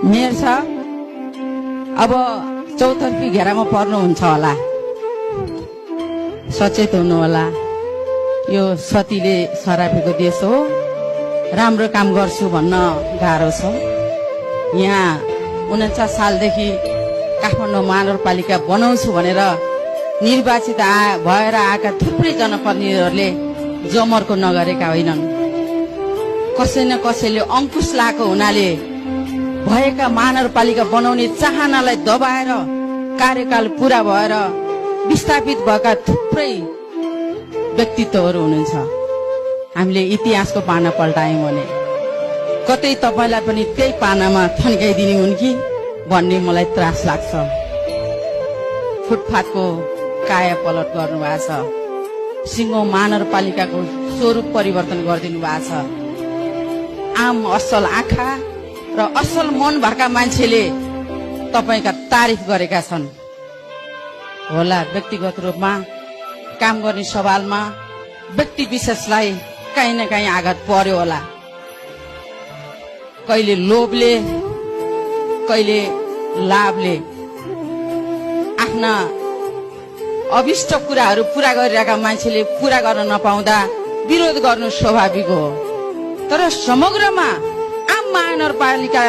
Mayor छ अब चौतर्फी घेरामा पर्नुहुन्छ होला, सचेत हुनु होला। यो सतीले सरापेको देश हो, राम्रो काम गर्छु भन्न गाह्रो छ। यहाँ 49 सालदेखि काठमाडौँ महानगरपालिका बनाउँछु भनेर निर्वाचित भएर आएका थुप्रै जनप्रतिनिधिहरूले जमर्को नगरेका होइनन्। कसै न कसैले अंकुश लाएको हुनाले भएका महानगरपालिका बनाउने चाहनालाई दबाएर कार्यकाल पूरा भएर विस्थापित भएका थुप्रै व्यक्तित्वहरू हुनुहुन्छ। हामीले इतिहासको पाना पल्टायौं भने कतै तपाईलाई पनि त्यही पानामा थन्काइदिने हुन् कि भन्ने मलाई त्रास लाग्छ। फुटपाथको काया पलट गर्नुभएको छ, सिङ्गो महानगरपालिकाको स्वरूप परिवर्तन गरिदिनु भएको छ। आम असल आँखा र असल मन भएका मान्छेले तपाईका तारिफ गरेका छन् होला। व्यक्तिगत रूपमा काम गर्ने सवालमा व्यक्ति विशेषलाई कहीँ न कहीँ आघात पर्यो होला। कहिले लोभले, कहिले लाभले आफ्ना अभिष्ट कुराहरू पूरा गरिरहेका मान्छेले पूरा गर्न नपाउँदा विरोध गर्नु स्वाभाविक हो। तर समग्रमा आम महानगरपालिका